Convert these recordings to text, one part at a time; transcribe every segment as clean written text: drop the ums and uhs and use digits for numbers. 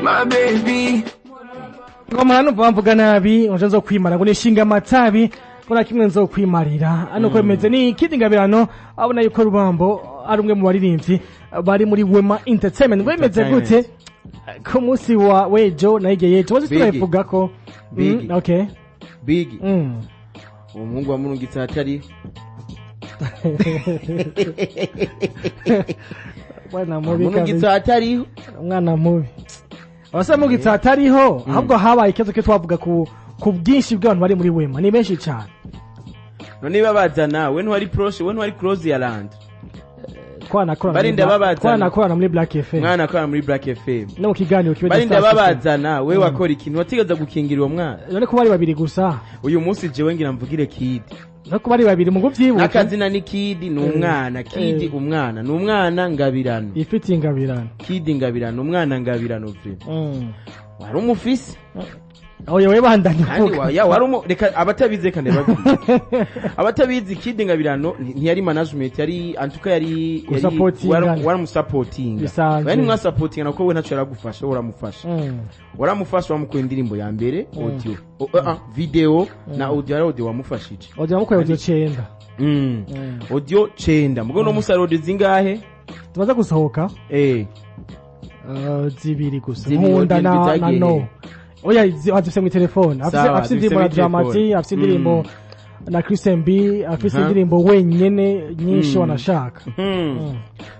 My baby. Ngoma numva bamvuga nabi, ngo nzo kwimara, ngo nishinga amatabi, ngo na kimwe nzo kwimarira. Ano ko bimeze ni Kid Ngabirano, abona yuko Rubambo ari umwe mu baririmbyi bari muri Wema Entertainment. Ngo bimeze gute ku munsi wa wejo nayigeye ejo wazi Biggie. turabivuga ko Biggie. Okay. Bigi. Uwo muhungu wamurungitse ahatari. Mwana mubi Wamurungitse kabisa. ahatariho. Umwana mubi abasore mugitse hatariho, ahubwo habaye ikibazo cyo twavuga ku bwinshi bw'abantu bari muri Wema, ni benshi cyane. None babazana, we ntiwari proche, we ntiwari close ya land. Twanakorana Barinda babazana. Twanakorana muri Black FM. Mwana akora muri Black FM. No mu kiganiro kibe Barinda Star System. babazana, we wakora ikintu watigeza gukingira uwo mwana. None kuba ari babiri gusa. Uyu munsi jewe ngira mvugire Kid. No kuba ari babiri mu guvyibuka. N'akazina ni Kid, ni umwana Kid. Umwana ni umwana Ngabirano. Ifitiye ingabirano. Kid Ngabirano, umwana Ngabirano vre. Wari umufisi. Aho yewe bandanye Kandi uvuga. ya wari umu, reka abatabizi, reka ndababwire abatabizi, Kid Ngabirano ntiyari management, yari antuka yari Gusapotinga. Waramusapotinga. Bisanzwe. Wari mwasapotinga nako, we ntacyo yaragufasha, wowe uramufasha. Waramufasha, wamukuye indirimbo ya mbere, audio, video na audio, ari audio wamufashije. Wagira ngo audio 9. Audio 9, mugo no musaro audio zingahe? Tumaze gusohoka 2 gusa. 2. Nkunda Audio na na zagiye. No. Oya, azifise mu telefone. Afise Sawa, afise indirimbo na azifise muri Dramati, telefone. afise indirimbo na Chris MB, afise indirimbo wenyene nyinshi wanashaka.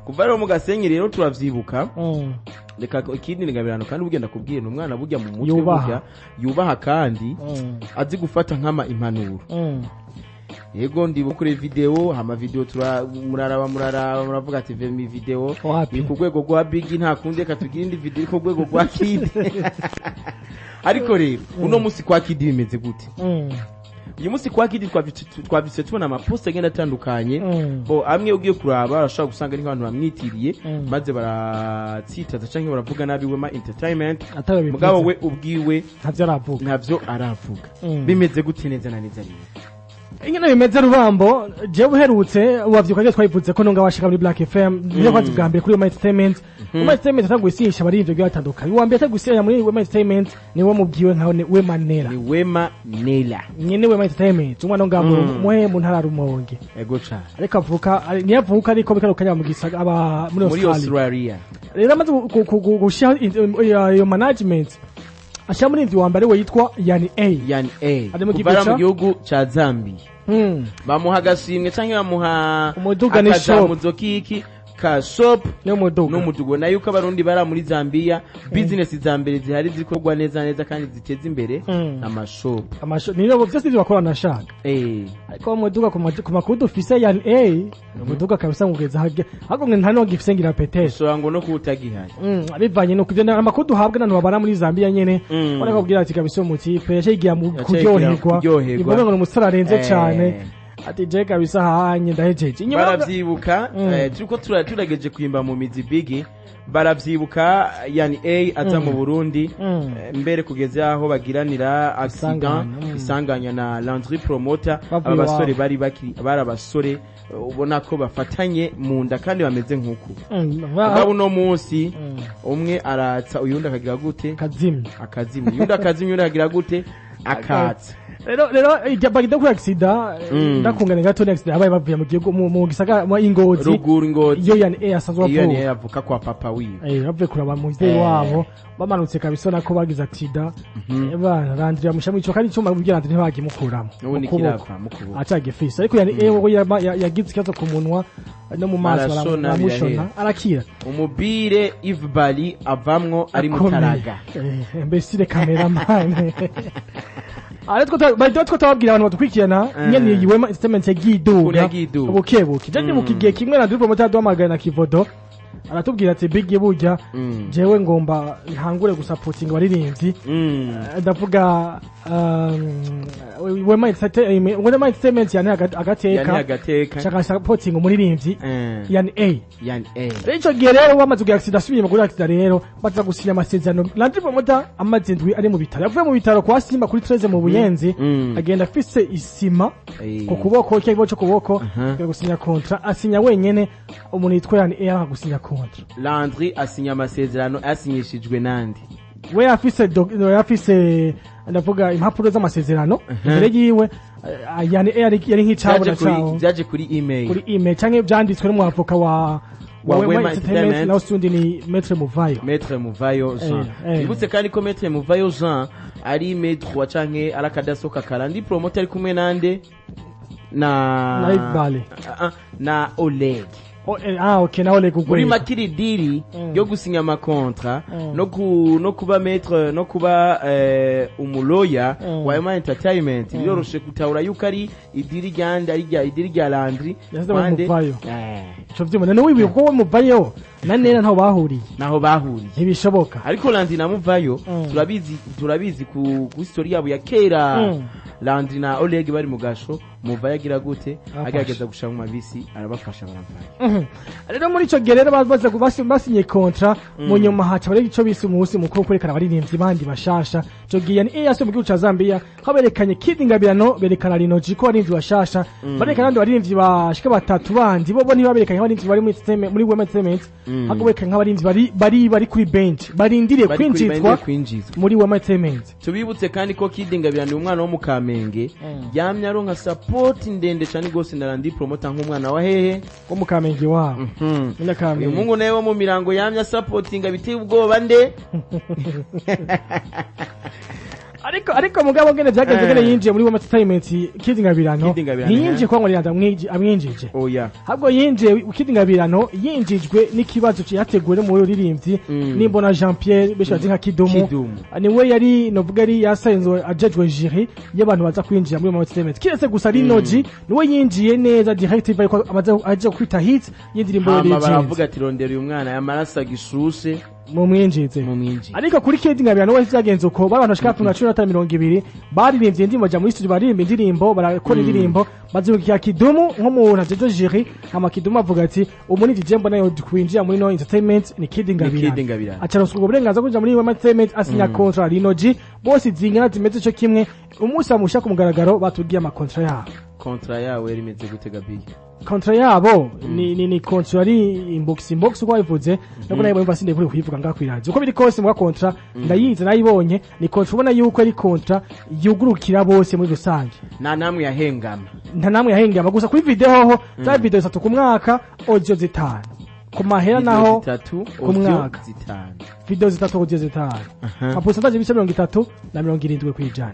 Kuva rero mu Gasenyi rero turavyibuka. Reka ikindi ni Ngabirano, kandi ugenda kubwira ni umwana burya mu mutwe. Yubaha. Burya yubaha kandi azi gufata nkama impanuro. Yego, ndi kuri video, hama video tura muraraba muraraba muravuga ati vemi video Wapi? ni ku rwego rwa Big, nta kundi, reka tugire indi video iri ku rwego rwa Kid. Ariko rero uno munsi kwa Kid bimeze gute? Uyu munsi kwa Kid twavyutse tubona amapost agenda atandukanye. Bo amwe ugiye kuraba arashobora gusanga ari nk'abantu bamwitiriye, maze baratsitaza canke baravuga nabi Wema Entertainment. Atabivuze. Mugabo we ubwiwe Ntavyo aravuga. Ntavyo aravuga. Bimeze gute neza na neza rero? Ingene bimeze Rubambo, jewe uherutse wavyuka ryo twabivuze ko nunga washika muri Black FM niyo kwazi bwa mbere kuri Wema Entertainment. Wema Entertainment yatanguye isinyisha abaririmbyi bagiye batandukanye. Uwa mbere yatanguye isinya muri Wema Entertainment ni we mubwiwe nkaho ni Wema Nera. Ni Wema Nela. Nyene Wema Entertainment, umwana ngaho muhe mu ntara ya Rumonge. Ego cane. Ariko avuka niyo avuka, ariko bikano kanya mu gisaga aba muri muri Australia. Australia. Rero amaze gushiraho iyo management, ashyira muri wa mbere we yitwa Yani A. Yani A. Ari mu Kuva ari gihugu mu gihugu ca Zambia. Bamuha agashimwe canke bamuha Umuduga ni shop. akazamuzo kiki ka shop. Niyo muduga. N'umuduga. Ubona yuko abarundi bari muri Zambia, business za mbere zihari zikorwa neza neza kandi ziteza imbere amashop. Amasho niyo byose ibyo bakora nashaka. Ariko umuduga ku makuru dufise ya A, umuduga kabisa ngugeza hage ahubwo ngo nta gifise ngira peteshe. Ushobora ngo no kuwutagihari. Bivanye nuko ivyo amakuru duhabwa n'abantu babana muri Zambia nyene. Ubona ko kubwira ati kabisa umutipe yaciye yigira mu Yaciye kuryoherwa. kuryoherwa. Ivuga ngo ni umusore arenze cane, ati je kabisa hanye ndahejeje inyuma. Baravyibuka, turiko turageje kwimba mu mizi Bigi, baravyibuka yani A aza mu Burundi, mbere kugeza aho bagiranira accident. Isanganya, Isanganya na Landry Promoter. Bavuye Aba basore iwabo. bari bakiri, bari abasore, ubona ko bafatanye mu nda kandi bameze nk'uku. Mugabo uno munsi umwe aratsa, uyundi akagira gute? Kazimye. Akazimya, uyundi akazimya, uyundi akagira gute? Akatsa. Rero ijya bagida kuri accident. Ndakungana gato ni accident yabaye bavuye mu gihugu mu gisagara mu Ingozi. Ruguru Ingozi. Iyo yani A asanzwe Iyo avuka. niyo yavuka kwa papa wiwe. Bavuye kuraba muvyeyi wabo, bamanutse kabisa nako bagize accident. Bana Landry amusha mu ico kandi icuma ubwira Landry ntibagimukuramo N'ubu mu kuboko. nikirava mu kuboko. Acagifise, ariko yani we yagize ikibazo ku munwa no mu maso. Barashona, baramushona birahera. Arakira. Umubire Yves Bali avamwo ari Akomeye. mutaraga. Mbesire cameraman. Ariko two twababwira abantu badukurikirana nyene iyi Wema Entertainment yagiye Ukuntu iduga yagiye iduga. buke buke. Je ndibuka igihe kimwe na Promoter yaduhamagaye na Kivodo, aratubwira ati Big, burya jewe ngomba ntangure gusapotinga abaririmbyi. Ndavuga Wema Entertainment yani Yani agateka agateka. shaka supporting umuririmbyi yani A. Yani A. Rero ico gihe rero bamaze kugira accident, asubiye kuri accident rero baza gusinya amasezerano. Landry Promoter amaze indwi ari mu bitaro, yavuye mu bitaro kwa Simba kuri 13 mu Buyenzi. Agenda afise isima ku kuboko, ikibazo cyo kuboko. Agiye gusinya contrat, asinya wenyene, umuntu yitwa yani A aranga gusinya contrat. Landry asinya amasezerano asinyishijwe nande? We yafise ndavuga impapuro z'amasezerano imbere yiwe, yani yari nk'icabona Vyaje kuri cawo vyaje kuri email. Kuri email canke vyanditswe n'umwavoka wa wa Wema Wema Entertainment, Entertainment. Nawe usundi ni Maître Muvayo. Maître Muvayo Jean. Twibutse kandi ko Maître Muvayo Jean ari maître wa canke ari akadasoka karandi promoter, ari kumwe nande na Na Yves Bale. Ah, ah, na Oleg. Oh, ah okay, nawe Oleg Muri Ugwego. makiri deal yo gusinya amakontra no kuba maître no kuba umuloya wa Wema Entertainment, biroroshe gutahura yuko ari idiri ryande, ari rya idiri rya Landry. Yasize Kwande? Muvayo. Ico vyuma none wibuye ko we Muvayo na Nera ntaho bahuriye. Naho bahuriye. Ntibishoboka. Ariko Landry na Muvayo turabizi ku story yabo ya kera. Landry na Oleg bari mu gasho, Muvayo agira gute? Abafasha. Agerageza gushira mu mabisi, arabafasha, baramvayo. Rero muri ico gihe rero baza basinye contrat, mu nyuma haca bari ico bise umunsi mukuru wo kwerekana abaririmbyi bandi bashasha. Ico gihe ni EAC mu gihugu ca Zambia, aho berekanye Kid Ngabirano, berekana Lino G ko abaririmbyi bashasha, barekana abandi baririmbyi bashika batatu bandi. Bo ntibaberekanye nk'abaririmbyi bari muri entertainment, muri Wema Entertainment, ahubwo berekanye nk'abaririmbyi bari kuri bench barindiriye Bari kuri kwinjizwa barindiriye kwinjizwa muri Wema Entertainment. Tubibutse kandi ko Kid Ngabirano ni umwana wo mu Kamenge, yamye aronka support ndende cyane rwose na Landry Promoter nk'umwana wa hehe? Wo mu Kamenge wabo. Munyakamenge. Uyu mungu nawe wo mu mirango yamye asapotinga biteye ubwoba nde. Ariko mugabo ngene vyagenze, ngene yinjiye muri Wema Entertainment Kid Ngabirano, Kid Ngabirano, ntiyinjiye kwa ngo amwinjije. Oya. Ahubwo yinjiye, Kid Ngabirano yinjijwe n'ikibazo yateguwe n'umuririmbyi Nimbona Jean Pierre, benshi bazi nka Kidumu. Kidumu. Niwe yari novuga yari yasanzwe ajejwe jury y'abantu baza kwinjira muri Wema Entertainment, kiretse gusa Lino G niwe yinjiye neza direct ariko amaze aje kwita hit y'indirimbo Hama Legends. Baravuga ati rondera uyu mwana yamaraso agishushe mu mwinjize. Mu mwinjize. Ariko kuri Kid Ngabirano we vyagenze uko bari abantu bashika 15, 20 baririmbye indirimbo, baja muri studio baririmba indirimbo, barakora indirimbo, bazungikira Kidumu nk'umuntu ajeje jury. Hama Kidumu avuga ati ubu ni DJ mbona yo kwinjira muri no entertainment ni Kid Ngabirano. Kid Ngabirano. Acaronswa ubwo burenganzira bwo kwinjira muri Wema Entertainment, asinya contrat Lino G, bose zingana zimeze ico kimwe. Umunsi bamusha ku mugaragaro batubwiye amakontra yabo. Contrat yawe yari imeze gute, Gabigi? Kontra yabo ni kontra ari inbox inbox uko babivuze, nubwo nayo mva sinde kuri kuyivuga ngaha kwiradio. Uko biri kose muga kontra ndayizi, nayibonye, ni kontra ubona yuko ari kontra yugurukira bose muri rusange. Nta namwe yahengama. Nta namwe yahengama, gusa kuri video hoho za video zitatu ku mwaka, audio zitanu ku mahera. Video Naho zitatu, ku audio mwaka. zitanu. Video zitatu, audio zitanu, nka pourcentage 30% na 70%.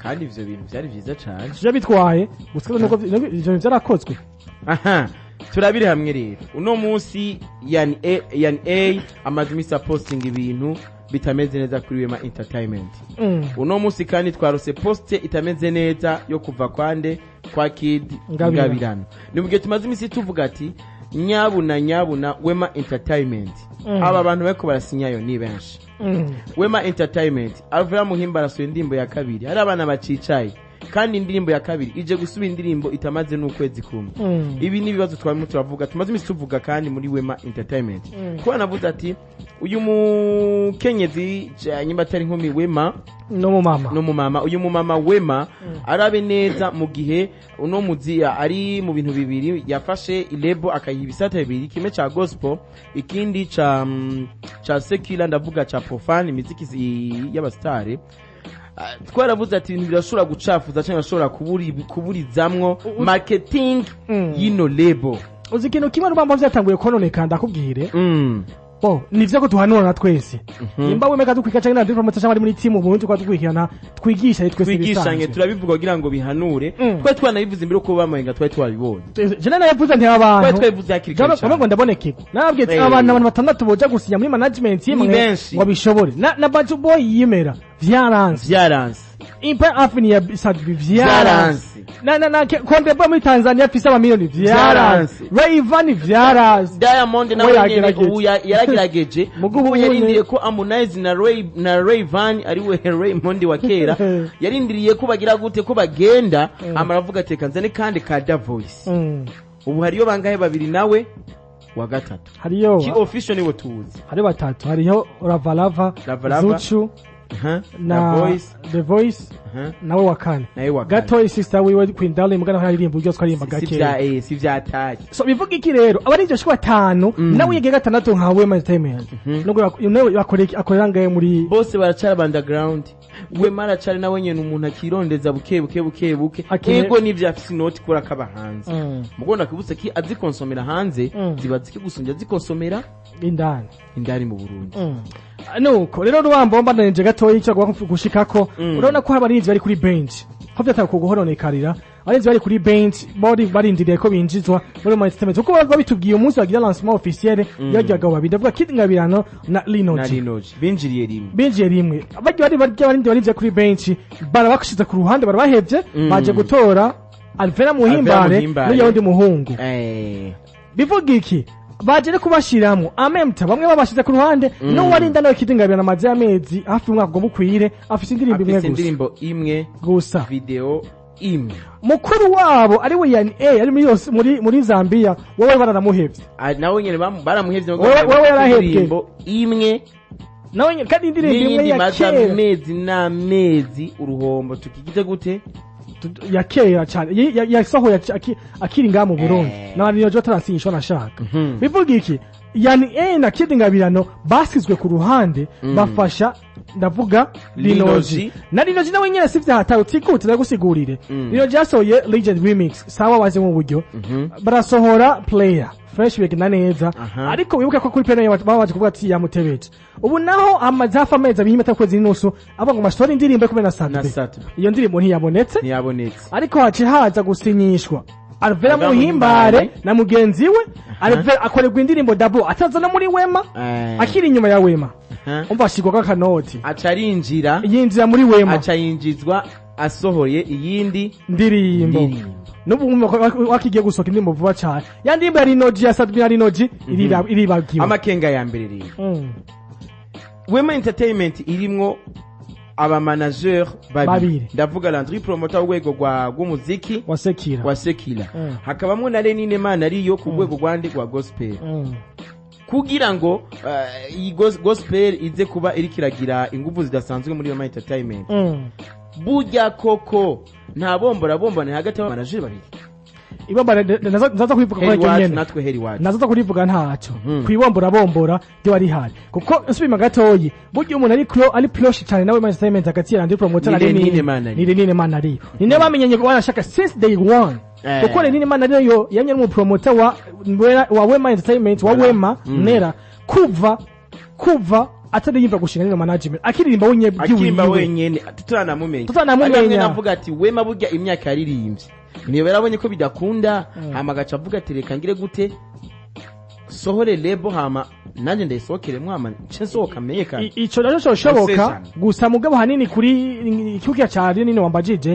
Kandi ivyo bintu vyari vyiza cane. Sivyo bitwaye gusa nuko ivyo bintu vyarakozwe. Aha turabire hamwe rero, uno munsi yani A, yani A amaze imisi apostinga ibintu bitameze neza kuri Wema Entertainment. Uno munsi kandi twarose poste itameze neza yo kuva kwande kwa Kid Ngabirano. Ngabirano. Ni mugihe tumaze imisi tuvuga ati nyabuna nyabuna Wema Entertainment, aba bantu bariko barasinyayo ni benshi. Wema Entertainment, Alvera Muhimba arasohoye indirimbo ya kabiri, hari abana bacicaye, kandi indirimbo ya kabiri ije gusubira indirimbo itamaze n'ukwezi kumwe. Ibi ni ibibazo twarimo turavuga, tumaze imisi tuvuga kandi muri Wema Entertainment, kuba navuze ati uyu mukenyezi nyimba atari inkumi Wema No mu mama. No mumama, uyu mumama Wema arabe neza mu gihe uno muziya ari mu bintu bibiri, yafashe ilebo akayiha ibisata bibiri, kimwe ca gospel, ikindi ca secular, ndavuga ca profane, imiziki y'abasitari. Ah, twaravuze ati ibintu birashobora gucafuza cyangwa birashobora kuburizamwo marketing y'ino label. Uzi ikintu kimwe rubamba vyatanguye kononeka, ndakubwire. Bo nivyo ko tuhanura na twese, nimba wemeka dukwika canke nandi promoter cyangwa ari muri team ubundi kwa dukurikirana, twigisha twese. Twigishanye. Bisanzwe. Turabivuga kugira ngo bihanure. Twari twanabivuze imbere uko bamayenga, twari twabibonye. Je nayavuze nti Twari abantu twabivuze hakiri kare Jaba cane. ngo ndabonekeko nababwiye ati abantu batandatu boja gusinya muri management Ni imwe benshi. ngo bishobore na Bad Boy yimera vyaranze. Vyaranse. Impa Afini ya Sadbi vyaranze. Vyaranse. Na Konde Boy muri Tanzania afise amamiliyoni vyaranze. Vyaranse. Rayvanny vyaranze. Diamond We nawe nyene yagerageje. ubu yaragerageje. Mugu ubu ubu yarindiriye ko Harmonize na Rayvanny, ari we Raymond wa kera, yarindiriye ko bagira gute, ko bagenda, amara avuga ati reka nzane kandi ka Da Voice. Ubu hariyo bangahe? Babiri nawe wa gatatu. Hariyo Ki official niwe tuzi. Hariyo batatu, hariyo Ravalava, Ravalava. Zuchu. na Voice. The Voice nawe wa kane. Nawe wa kane. Gatoyi sister wiwe Queen Darling, mugana aho yaririmba uburyo twaririmba Si gake. vya si vyataye. So bivuga iki rero? Aba ari bashika batanu, nawe yigiye gatandatu nka Wema Entertainment, nubwo nawe akorera ngahe muri Bose baracara ba underground. Wema aracari nawe nyene umuntu akirondeza buke buke buke buke. Ego, nivyo, afise inoti kuri akaba hanze. Mugo nakibutse ki azikonsomera hanze ziba zikigusumbya azikonsomera indani. Indani mu Burundi. Nuko rero Rubambo, mbandanije gatoyi icyo agomba gushikako, urabona ko hari abarinzi bari kuri bench, ko vyataka kuguhononekarira, abarinzi bari kuri bench bari barindiriye ko binjizwa muri Wema Entertainment, kuko babitubwiye umunsi bagira lancement officiel y'arya bagabo babiri, ndavuga Kid Ngabirano na Lino Na G. Linoji binjiriye rimwe. Binjiye rimwe. Barya bari barya barindi barinze kuri bench, barabashize ku ruhande, barabahevye. Baje gutora Alvera Muhimbare Muhimbare. n'uyundi muhungu. Bivuga iki? Baje no kubashiramo amemta bamwe babashize ku ruhande, n'uwarinda nawe Kid Ngabirano amaze amezi hafi umwaka ngo mukwire afise indirimbo imwe Afise gusa. Indirimbo imwe. Gusa. Video imwe. Mukuru wabo ari we Yani A ari muri muri Zambia, wowe baranamuhevye. Ah, nawe nyene baramuhevye. Wewe yarahevwe. Indirimbo imwe. Nawe nyene kandi indirimbo imwe N'iyindi ya maze kera. amezi n'amezi, uruhombo tukigize gute? Ya kera cyane, yasohoye akiri ngaha mu Burundi. Na niyo jo tarasinyishwa nashaka. Bivuga iki? Yani A na Kid Ngabirano basizwe ku ruhande, bafasha, ndavuga Linoji. Linoji. Na Linoji nawe nyene sivyo hatawe tikute, ndagusigurire. Linoji yasohoye Legend Remix, sawa, waze mu buryo barasohora player fresh, bigenda neza. Ariko wibuke ko kuri player baba baje kuvuga ati yamutebeje. Ubu naho amaze hafi amezi 2 atakwezi n'inusu aba ngo mashtora indirimbo yo kumwe na Na Sadbe. Sadbe. Iyo ndirimbo ntiyabonetse. Ntiyabonetse. Ariko haci haza gusinyishwa Alvera Alvera Muhimbare Muhimbare. na mugenzi we Alvera, akorerwa indirimbo dabo ataza no muri Wema, akiri inyuma ya Wema. Umva, ashirwako akanoti. Aca arinjira. Yinjira muri Wema. Aca yinjizwa asohoye iyindi ndirimbo. Ndirimbo. N'ubu wakigiye gusohoka indirimbo vuba cyane, ya ndirimbo ya Rinoji ya Sadbi na Rinoji iribagiwe. Amakenga ya mbere rero, Wema Entertainment irimwo aba manager babiri. Babiri. Ndavuga Landry Promoter w'urwego rw'umuziki wa Sekira. Wa Sekira. Hakabamwo na Lenine Mana ariyo ku rwego rwande rwa gospel. Kugira ngo iyi gospel ize kuba iriko iragira inguvu zidasanzwe muri Wema Entertainment, burya koko nta bombora bombane hagati y'aba manager babiri? Ibomba naza kubivuga kuri Heri iryo wacu nyene. Natwe heri wacu. Naza kurivuga ntaco kwibombora bombora ryo ari hari, kuko nsubima gatoyi, burya umuntu ari ari proche cyane nawe Entertainment hagati ya Landry Promoter na Ni Lenine Lenine Manariyo. Ni Lenine Manariyo, ni nawe bamenyanye wanashaka since day one, kuko Lenine Manariyo yamye ari umupromoter wa Wema Entertainment, wa Wema Nera, kuva atari yimva gushinga nino management, akiririmba wenye. Akirimba byiwiwe. Wenyene tutaranamumenya. Tutaranamumenya. Ari hamwe navuga ati Wema burya imyaka yaririmbye niyo yarabonye ko bidakunda, hama agaca avuga ati reka ngire gute, sohore label, hama nanjye ndayisohokeremo, hama nce nsohoka menyekane. Ico naco coshoboka. Sesame. Gusa mugabo hanini kuri ikibuga ca nini wambajije,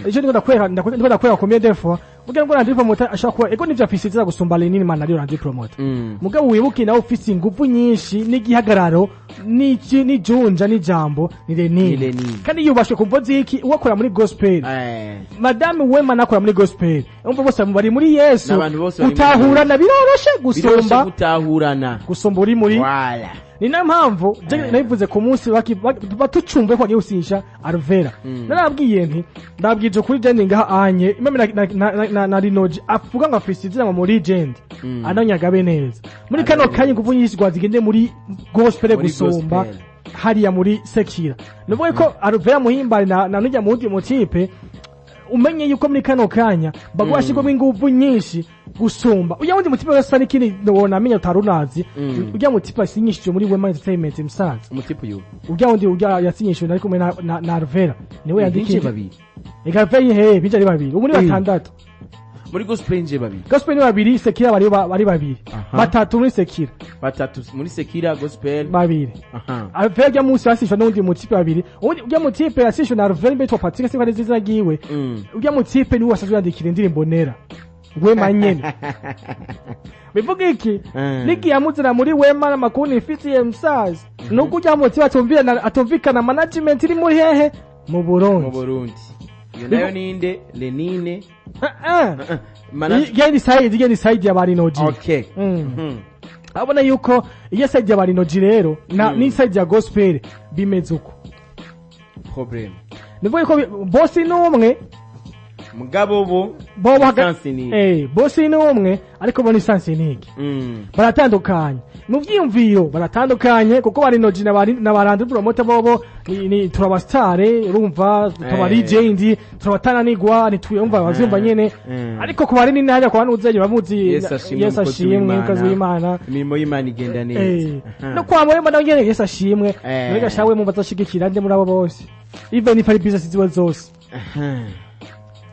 ico ndiko ndakwereka combien de fois mugira ngo Landry Promoter ashobora kuba ego nivyo afise iza gusumba Lenine Manariyo Landry Promoter. Mugabo wibuke nawe ufise inguvu nyinshi n'igihagararo n'iki n'ijunja n'ijambo ni Ni Lenine. Lenine. Kandi yubashwe ku mvo ziki? Uwakora muri gospel, Madame Wema nakora muri gospel, umva bose bari muri Yesu. N'abantu bose bari muri Gutahurana biroroshe biroroshe gusumba gutahurana. Gusumba uri muri Wala. Ni nayo mpamvu je nabivuze ku munsi batucumve ko bagiye gusinyisha Alvera, narabwiye nti ndabwije ukuri, je ngaha anye imeme na Rinoji avuga ngo afise izina mu legend, ananyagabe neza muri kano kanya inguvu nyinshi zigende muri gospel Muri gusumba gospel. hariya muri Sekira. Nuvuga ko Alvera Muhimbare na nujya mu wundi mutipe, umenye yuko muri kano kanya bagwa bashirwamo inguvu nyinshi gusumba ujya wundi mutipe wese n'ikindi wonamenya utarunazi. Ujya mutipe yasinyishije muri Wema Entertainment, musaza. Umutipe uyu? Ujya wundi, ujya yasinyishije nari kumwe na Alvera, niwe Binjiye yandikiye. babiri. Eka Alvera he binjiye ari babiri, ubu ni batandatu. Muri gospel binjiye babiri. Gospel ni babiri, Sekira bari babiri. Batatu muri Sekira. Batatu muri Sekira gospel. Babiri. Alvera ujya munsi yasishwe n'undi mutipe babiri. Ubundi ujya mutipe yasishwe na Alvera mbere yitwa Patrick, siko ari izina ryiwe. Ujya mutipe niwe wasanzwe yandikira indirimbo Nera Wema nyene. Bivuga iki? Nigi yamuzana muri Wema n'amakuru nifitiye, musaza, nuko ujya mutipe atumvikana atumvikana management iri muri hehe mu Mu Burundi. Burundi iyo nayo ninde? Lenine? Ah, ah. Manage Igenda side ya Barinoji. Abona yuko iyo side ya Barinoji rero na ni side ya gospel bimeze uko. Problème. Nivuga ko boss ni umwe. Mugabo bo bo lisansi ni boss ni umwe, ariko bo ni sens unique. Baratandukanye mu vyiyumviro, baratandukanye kuko bari Noji na barandi promoter bobo ni turabastare, urumva, turaba legend, turabatananigwa, nituyumva bavyumva nyene. Ariko ku bari nini hajya kwa nuzeje bamuzi. Yesu ashimwe, Yesu umukozi ashimwe, w'Imana. Umukozi w'Imana. Imirimo y'Imana igenda neza. No kwa Mwema nawe nyene, Yesu ashimwe. Muri gashawe mumva azoshigikira nde muri abo bose, even if ari business ziwe zose?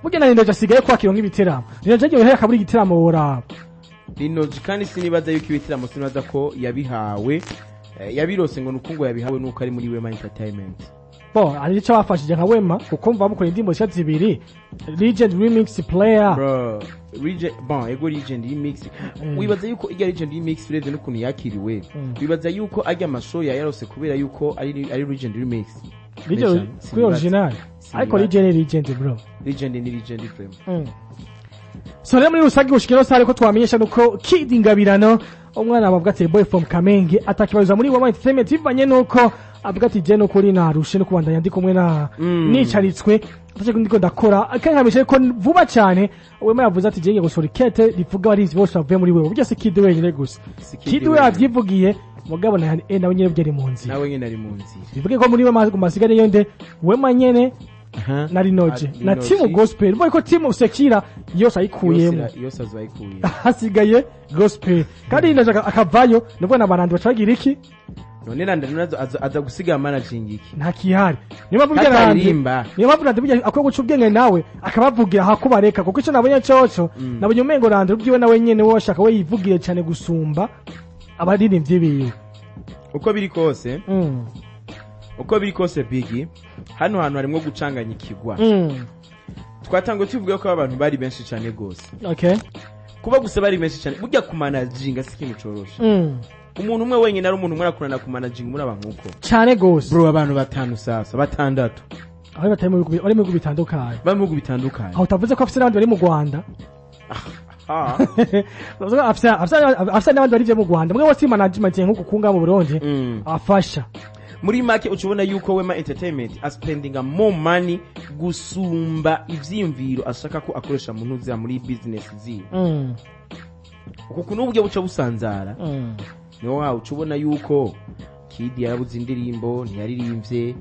Burya na Ninoje asigaye kwakira nk'ibiteramo. Ninoje agiye hera akabura igiteramo woraba. Rinoji kandi sinibaza yuko ibitaramo, sinibaza ko yabihawe, yabirose ngo nuko ngo yabihawe nuko ari muri Wema Entertainment. Bo hari icyo bafashije nka Wema, kuko mva bamukoreye indirimbo nshya zibiri, Legend Remix Player. Bro, Legend, bon, ego Legend Remix. Wibaza yuko irya Legend Remix, urebye n'ukuntu yakiriwe, wibaza yuko arya amashow yayarose kubera yuko ari Legend Remix? Legend Legend, kuri sinibaza. original, ariko Sinibaza. Legend ni Legend, bro. Legend ni Legend vraiment. So rero muri rusange gushika ino saha ko twamenyesha nuko Kid Ngabirano, umwana bavuga ati boy from Kamenge, atakibariza muri Wema Entertainment, bivanye nuko avuga ati je nukuri narushe no kubandanya ndi kumwe na nicaritswe ataje ndiko ndakora. Kandi nkamisha ko vuba cyane Wema yavuze ati je ngiye gusohora ikete rivuga abarinzi bose bavuye muri wewe. Burya si Kid wenyine gusa. Si Kid we wenyine. yavyivugiye, mugabo na nawe nyene byari mu nzira. Nawe nyene ari mu nzira. Bivuge ko muri Wema masigare yonde Wema nyene na Rinoje na Rinoji. Team Gospel, bivuge ko Team Sekira yose ayikuyemo. Yose azoyikuye. Hasigaye gospel, kandi Rinoje akavayo nubwo na barandi bacagira iki? None nanda nazo aza gusiga managing iki? Nta kihari. Niyo mpamvu burya Randi Kataririmba. niyo mpamvu Randi burya akwiye guca ubwenge nawe akabavugira hakubareka, kuko icyo nabonye coco, nabonye umengo Randi ubwiwe nawe nyene we washaka we yivugire cyane gusumba abaririmbyi biwe. Uko biri kose, uko biri kose, Bigi, hano hantu harimwo gucanganya ikigwa. Twatanguye tuvuga ko abantu bari benshi cyane gose. Kuba gusa bari benshi cyane, burya kumanaginga si ikintu coroshe. Umuntu umwe wenyine ari umuntu umwe arakunana kumanaginga muri abantu nkuko Cyane gose. Bro, abantu batanu, sasa batandatu. Aho batari mu bihugu, bari mu bihugu bitandukanye. Bari mu bihugu bitandukanye. Aho utavuze ko afise n'abandi bari mu Rwanda. Bavuze ko afise n'abandi bari mu Rwanda, mwe wose management nkuko kunga mu Burundi afasha. Muri make uca ubona yuko Wema Entertainment aspendinga more money gusumba ivyiyumviro ashaka ko akoresha mu ntuza muri business ziwe. Uku kuntu uburyo buca busanzara, niho wawe uca ubona yuko Kidi yarabuze indirimbo, ntiyaririmbye.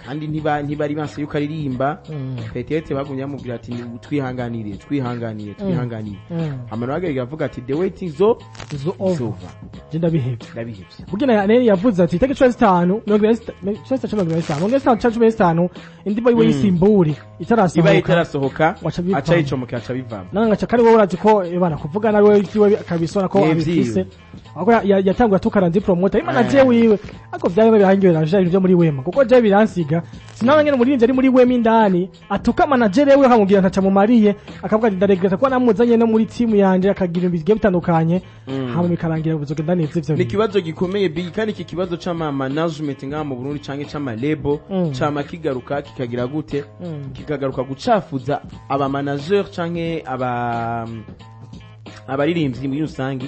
Kandi ntibari banse yuko aririmba. Peut-être bagumye bamubwira ati twihanganire, twihanganire, twihanganire. Hama nawe agerageza avuga ati the waiting zo is is over. Over. Je ndabihevye. Ndabihevye. Burya na Neri yavuze ati itariki 15, 75, 75, 15, indirimbo yiwe y'isimburi ibaye itarasohoka, itarasohoka, waca bivamo. Aca yicomokera, aca bivamo. Nawe ngaca kari wowe urazi ko bana kuvuga nawe iwe akabisona ko Ni abifise. ivyiwe. Ahubwo yatanguye atukana ndi promoter imana je wiwe, ariko vyari birangiye je ibintu byo muri Wema, kuko je biransiga sinabona ngene umuririmbyi ari muri Wema indani atuka manager wiwe, akamubwira ntaca mumariye, akavuga ati ndaregreta kuba namuzanye no muri team yanje, akagira ibintu bigiye bitandukanye, hama bikarangira bizogenda neza ivyo Ni bintu. ikibazo gikomeye, Big, kandi iki kibazo c'ama management ngaha mu Burundi canke c'ama label cama kigaruka kikagira gute? Kikagaruka gucafuza aba manager canke aba abaririmbyi muri rusange.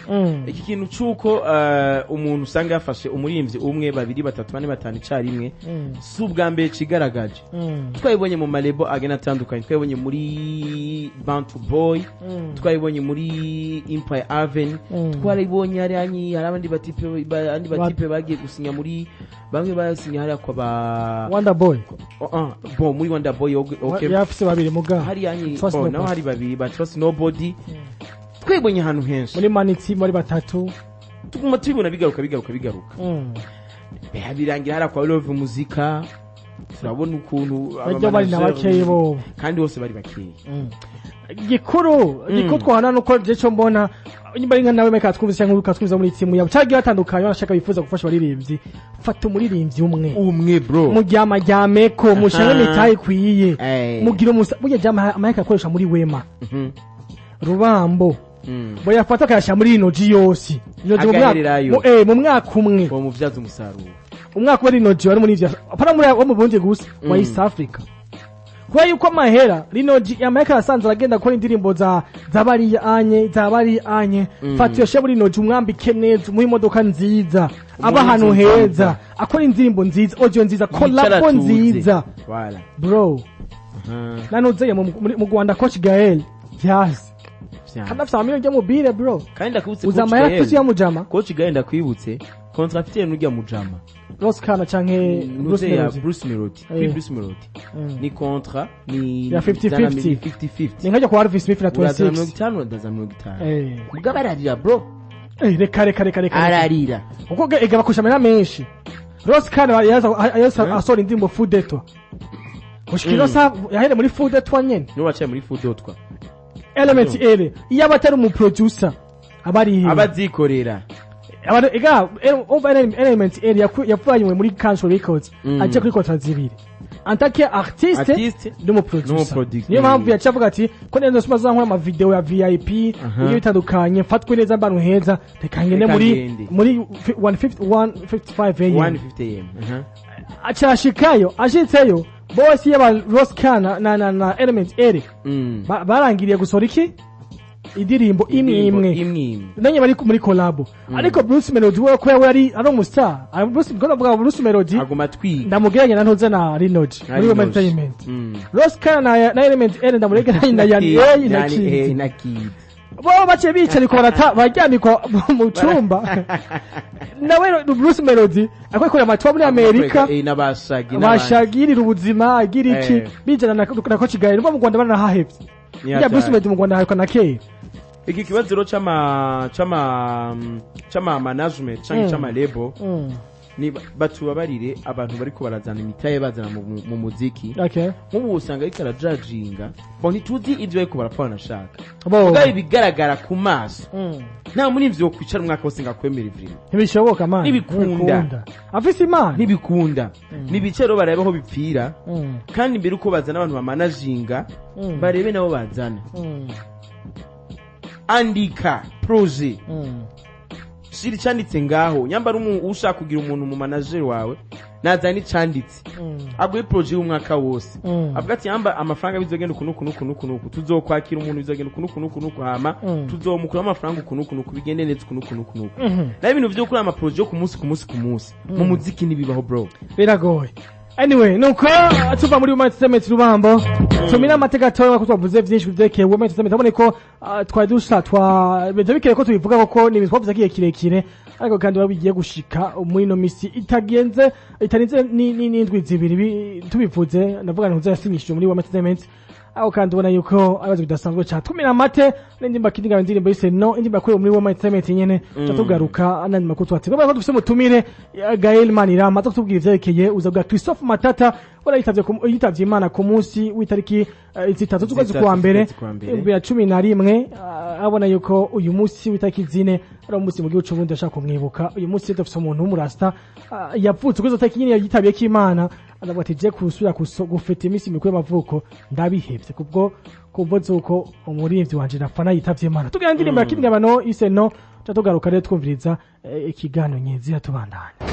Iki kintu c'uko umuntu usanga yafashe umuririmbyi umwe, babiri, batatu, bane, batanu icarimwe, si ubwa mbere cigaragaje. Twabibonye mu ma label agenda atandukanye, twabibonye muri Bantu Boy, twabibonye muri Empire Avenue, twarabibonye hariya hari abandi batipe abandi batipe bagiye gusinya muri, bamwe basinya hariya kwa ba Wonder Boy. Oh, ah, bon, muri Wonder Boy, okay. Yafise babiri muga Hariya nyi Trust bon, Nobody. naho hari babiri ba Trust Nobody. Twibonye ahantu henshi. Muri Maniti muri batatu. Tuguma tubibona bigaruka, bigaruka, bigaruka. Birangira hariya kwa Love Muzika, turabona ukuntu Bajya bari na aba bakeyi bobo. Kandi bose bari bakeyi. Gikuru twahana nuko je cyo mbona nyimba ari nka nawe meka twumvise cyangwa ukatwumviza muri timu yabo cyagiye batandukanye, banashaka bifuza gufasha abaririmbyi, fata umuririmbyi umwe. Umwe, bro. Muryama ryameko, mushange imitahe ikwiye. Mugira umusa burya jama amaheka akoresha muri Wema. Rubambo boyafata akayashyira muri Inoji yose. Inoji mu mwaka Agahererayo. mu mwaka umwe. Uwo muvyaza umusaruro. Umwaka wa Inoji wari muri ivyo, apana muri wo mu Burundi gusa, wa East Africa. Kuko Kubera yuko amahera Lino G amahera arasanzwe aragenda gukora indirimbo za bariya anye, za bariya anye. Fata iyo shebu Lino G, umwambike neza, umuhe imodoka nziza, aba ahantu inzu nziza. heza, akora indirimbo nziza, audio nziza, collabo nziza. Voilà. Bro, nanuzeye mu Rwanda, Coach Gael vyazi kandi afise amamiliyoni ya mobile, bro. Kandi ndakubutse. Uza amahera afise ya mujama. Coach Gael, ndakwibutse contrat afite n'urya mujama. Ross Kana canke Bruce Nuze ya Melody. Bruce Melody, kuri Bruce Melody ni contrat ni Ya 50-50. 50-50. Ni nkajya kwa Alvin Smith na Urazana mirongo 26. itanu, ndaza 50. Mugabo ararira, bro. Reka, reka, reka, reka. Ararira. Kuko ega bakusha amahera menshi. Ross Kana yaza asohora indirimbo Food Etwa, gushika ino yahere muri Food Etwa nyene. Niwe wacaye muri Fudotwa. Element L, iyo aba atari umu producer aba ari Abazikorera. Ega umva, Element L yavanywe muri Country Records, aje kuri contrat zibiri antake artiste Artiste n'umu producer. N'umuproducer. Niyo mpamvu yaciye avuga ati ko neza suma zankora ama video ya VIP bigiye bitandukanye, mfatwe neza, mbantu heza, reka ngende Reka muri ngende. muri 150 155 AM. 150 am, aha. Acashikayo, ashitseyo bose yaba Ross Kana na Element L barangiriye gusohora iki indirimbo imwe Indirimbo imwe. Imwe imwe. Nanjye bari muri collabo, ariko Bruce Melody we ko yari umu star. Ah, Bruce, ngo ndavuga Bruce Melody Aguma atwiga. Ndamugereranya na ntuze na Lino G muri Women Entertainment. Ross Kana na Element L ndamugereranya na Yani A na Yani A Kid. na Kid. Bo baciye bicarikwa, barata baryamikwa mu cumba, nawe Bruce Melody akwikorera amatuba muri Amerika. N'abashagi n'abandi. Bashagirira ubuzima agira iki, bijana na Coach Gael bo mu Rwanda baranahahevye. Ni Ya Bruce hatari. Melody mu Rwanda haruka na kera. Iki kibazo rero c'ama management canke c'ama label, ni batubabarire abantu bariko barazana imitahe, bazana mu muziki. Nk'ubu usanga ariko arajajinga bo, ntituzi ivyo bariko barapfa banashaka. Bo. Mugabo ibigaragara ku maso, nta muri ivyo kwicara umwaka wose ngo akwemere ivuriro. Ntibishoboka, man. Ntibikunda. Afise imana. Ntibikunda. Nibicaro barabe aho bipfira. Kandi mbere uko bazana abantu bamanajinga, barebe nabo bazana. Andika projet, shira icanditse ngaho. Nyambara ushaka kugira umuntu mu manager wawe, nazana icanditse, aguhe projet y'umwaka wose. Avuga ati yamba amafaranga bizogenda uku nuku nuku nuku nuku, tuzokwakira umuntu bizogenda uku nuku nuku nuku, hama tuzomukura amafaranga uku nuku nuku, bigende neza uku nuku nuku nuku. Naho ibintu vyo gukora ama projet yo ku munsi ku munsi ku munsi mu muziki ntibibaho, bro. Biragoye. Anyway, nuko tuva muri Women Entertainment Rubambo, tumira amateka gatoya, ko twavuze vyinshi bivyerekeye Women Entertainment. Abone ko twari dusha twa bize bikeye ko tubivuga, koko ni ibintu twavuze kiye kirekire, ariko kandi bigiye gushika muri ino misi itagenze itarinze n'indwi 2 tubivuze. Ndavuga ntuze yasinyishije muri Women Entertainment, aho kandi ubona yuko ibibazo bidasanzwe cyane. Tumira amate n'indimba kidinga, indirimbo yise no indirimbo yakorewe muri Women Entertainment nyene. Tugaruka n'andi makuru twatse ko dufise mutumire Gael Manirama, tubwira ivyerekeye uza bwa Christophe Matata wala yitavye Imana ku munsi w'itariki 3 z'ukwezi 3 kwa mbere z'ukwezi kwa mbere. 2011. Abona yuko uyu munsi w'itariki 4 ari umunsi mu gihugu c'Uburundi ashaka kumwibuka. Uyu munsi dufise umuntu w'umurasta yavutse kuri izo tariki nyene yitabiyeko Imana, aravuga ati je kusubira gufeta iminsi mikuru y'amavuko ndabihevye kubwo kumvo z'uko umuririmbyi wanje nafana yitavye Imana. Tugira indirimbo ya Kingabano ise no, tugaruka rero twumviriza ikiganiro nyezi tubandanya.